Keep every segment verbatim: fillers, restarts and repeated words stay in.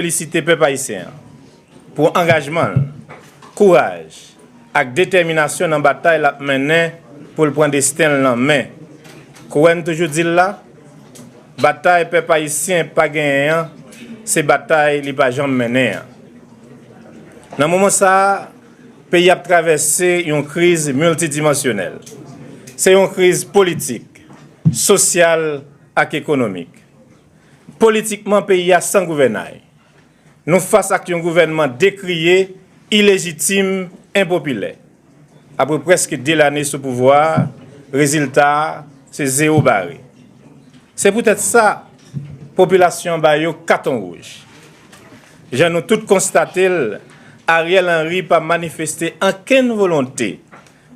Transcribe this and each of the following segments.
felisite pèp ayisyen an pou angajman l, kouraj ak detèminasyon nan batay l ap mennen pou l pran desten l nan men. Kouwè n toujou di l la, batay pèp ayisyen pa genyen an, se batay li pa janm mennen an. Nan moman sa a, peyi ap travèse yon kriz miltidimansyonèl. Se yon kriz politik, sosyal ak ekonomik. Politikman, peyi a san gouvènay. Nou fas ak yon gouvènman dekriye, ilejitim, enpopilè. Apre prèske de lane sou pouvwa a, rezilta a se zewo bare. Se poutèt sa, popilasyon an ba yo katon wouj. Jan nou tout konstate l, Ariel Henry pa manifeste ankenn volonte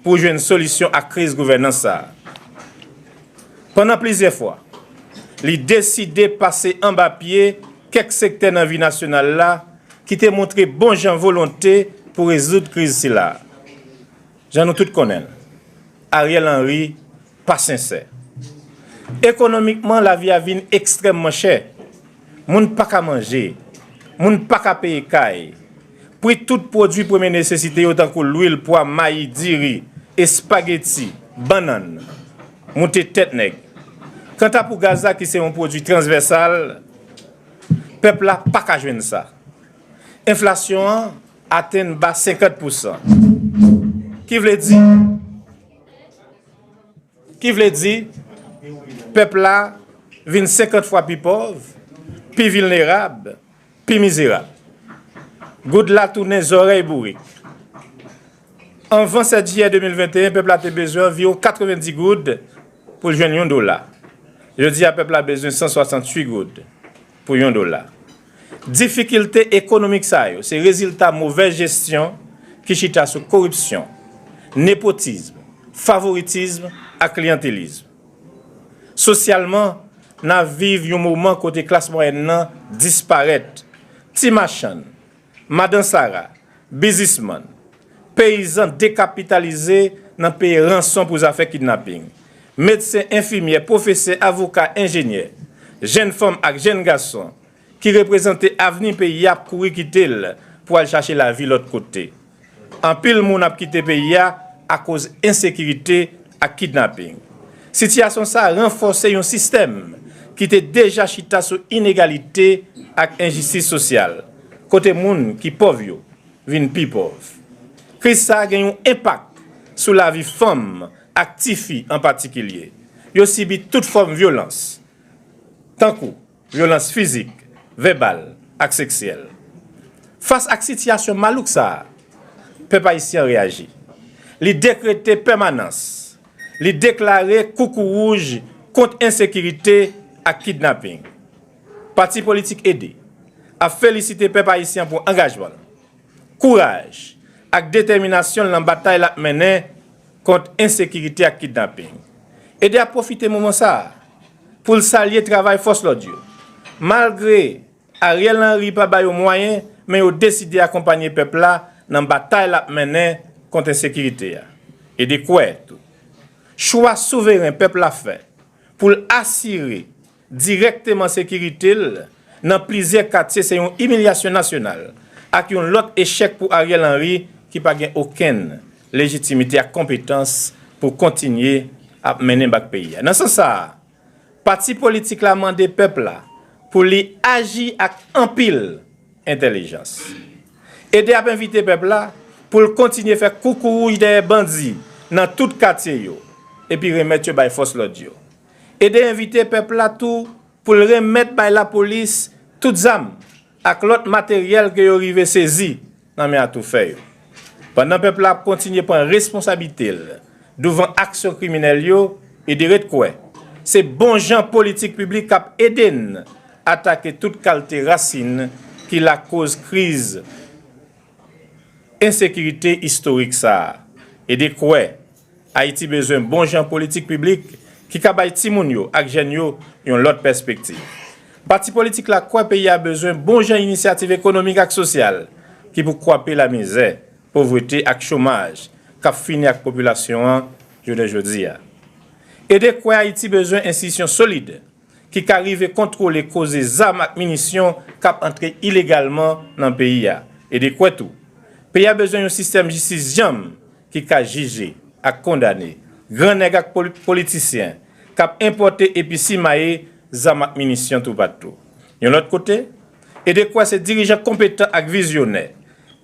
pou jwenn solisyon ak kriz gouvènans sa a. Pandan plizyè fwa, li deside pase anba pye kèk sektè nan vi nasyonal la ki te montre bon jan volonte pou rezoud kriz sila a. Jan nou tout konnen l, Ariel Henry pa sensè. Ekonomikman, lavi a vin ekstrèmman chè. Moun pa ka manje. Moun pa ka peye kay. Pri tout pwodui premye nesesite yo tankou lwil, pwa, mayi, diri, espageti, bannann, moute tèt nèg. Kanta pou gaz la ki se yon pwodui transvèsal, pèp la pa ka jwenn sa. Enflasyon an atenn ba senkant pousan. Ki vle di, ki vle di, pèp la vin senkant fwa pi pòv, pi vilnerab, pi mizerab. Goud la tounen zòrèy bourik. Anvan sèt jiyè de mil venteyen, pèp la te bezwen anviwon katrevenndis goud pou l jwenn yon dola. Jodi a, pèp la bezwen san swasanntuit goud pou yon dola. Difikilte ekonomik sa yo se rezilta movèz jesyon ki chita sou koripsyon, nepotizm, favoritism ak kliyantelism. Sosyalman, n ap viv yon moman kote klas mwayèn nan disparèt. Ti machann, madan sara, biznismann, peyizan dekapitalize nan peye ranson pou zafè kidnaping. Medsen, enfimyè, pwofesè, avoka, enjenyè, jèn fanm ak jèn gason ki reprezante avni peyi a ap kouri kite l pou al chache lavi lòt kote. Anpil moun ap kite peyi a akoz ensekirite ak kidnaping. Sitiyasyon sa a ranfòse yon sistèm ki te deja chita sou inegalite ak enjistis sosyal, kote moun ki pòv yo vin pi pòv. Kriz sa a gen yon enpak sou lavi fanm ak tifi an patikilye. Yo sibi tout fòm vyolans, tankou vyolans fizik, vèbal ak seksyèl. Fas ak sitiyasyon malouk sa a, pèp ayisyen an reyaji. Li dekrete pèmanans. Li deklare koukou wouj kont ensekirite ak kidnaping. Pati politik Ede ap felisite pèp ayisyen an pou angajman l, kouraj ak detèminasyon l nan batay l ap mennen kont ensekirite ak kidnaping. Ede ap pwofite moman sa a pou l salye travay fòs lòd yo. Malgre Ariel Henry pa ba yo mwayen, men yo deside akonpanye pèp la nan batay l ap mennen kont ensekirite a. Ede kwè tou, chwa souveren pèp la fè pou l asire dirèkteman sekirite l nan plizyè katye se yon imilyasyon nasyonal ak yon lòt echèk pou Ariel Henry ki pa gen okenn lejitimite ak konpetans pou kontinye ap mennen bak peyi a. Nan sans sa a, pati politik la mande pèp la pou li aji ak anpil entèlijans. Ede ap envite pèp la pou l kontinye fè koukou wouj dèyè bandi nan tout katye yo, epi remèt yo bay fòs lòd yo. Ede envite pèp la tou pou l remèt bay lapolis tout zam ak lòt materyèl ke yo rive sezi nan men atoufè yo. Pandan pèp la ap kontinye pran responsablite l douvan aksyon kriminèl yo, Ede ret kwè se bon jan politik piblik k ap ede n atake tout kalte rasin ki lakoz kriz ensekirite istorik sa a. Ede kwè Ayiti bezwen bon jan politik piblik ki ka bay timoun yo ak jèn yo yon lòt pèspektiv. Pati politik la kwè peyi a bezwen bon jan inisyativ ekonomik ak sosyal ki pou kwape lamizè, povrete ak chomaj k ap fini ak popilasyon an jounen jodi a. Ede kwè Ayiti bezwen enstitisyon solid ki ka rive kontwole koze zam ak minisyon k ap antre ilegalman nan peyi a. E de kwè tou, peyi a bezwen yon sistèm jistis djanm ki ka jije ak kondane grannèg ak poli- politisyen k ap enpòte epi simaye zam ak minisyon toupatou. Yon lòt kote, e de kwè se dirijan konpetan ak vizyonè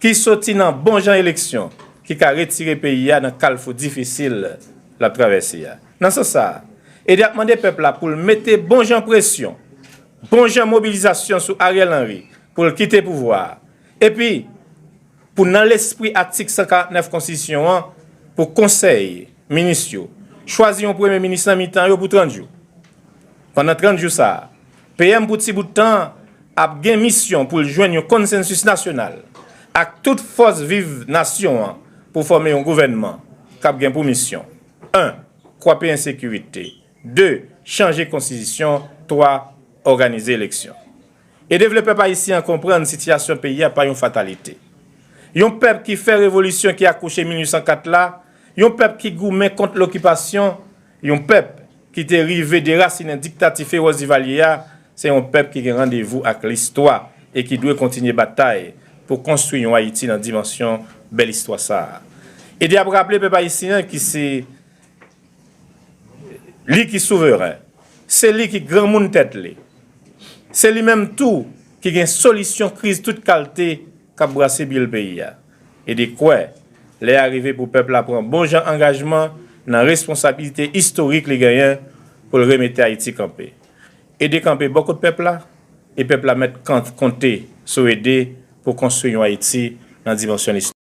ki soti nan bon jan eleksyon ki ka retire peyi a nan kalfou difisil l ap travèse a. Nan sans sa a, e de ap mande pèp la pou l mete bon jan presyon, bon jan mobilizasyon sou Ariel Henry pou l kite pouvwa a. Epi, pou nan lespri atik san karant nèf konstitisyon an, pou konsèy minis yo chwazi yon premye minis nan mitan yo pou trant jou. Pandan trant jou sa a, P M pou ti bout tan an ap gen misyon pou l jwenn yon konsansis nasyonal ak tout fòs viv nasyon an pou fòme yon gouvènman k ap gen pou misyon, en, kwape ensekirite, de, chanje konstitisyon, twa, òganize eleksyon. E de vle pèp ayisyen an konprann sitiyasyon peyi a pa yon fatalite. Yon pèp ki fè revolisyon ki akouche mil uit san kat la, yon pèp ki goumen kont lokipasyon, yon pèp ki te rive derasinen diktati fewòs Divalye a, se yon pèp ki gen randevou ak listwa e ki dwe kontinye batay pou konstwi yon Ayiti nan dimansyon bèl istwa sa a. E de ap raple pèp ayisyen an ki se li ki souveren, se li ki granmoun tèt li, se li menm tou ki gen solisyon kriz tout kalte k ap brase bil peyi a. E de kwè, lè a rive pou pèp la pran bon jan angajman nan responsabilite istorik li genyen pou l remete Ayiti kanpe. E de kanpe bò kot pèp la, e pèp la mèt kan- konte sou e de pou konstwi yon Ayiti nan dimansyon listwa.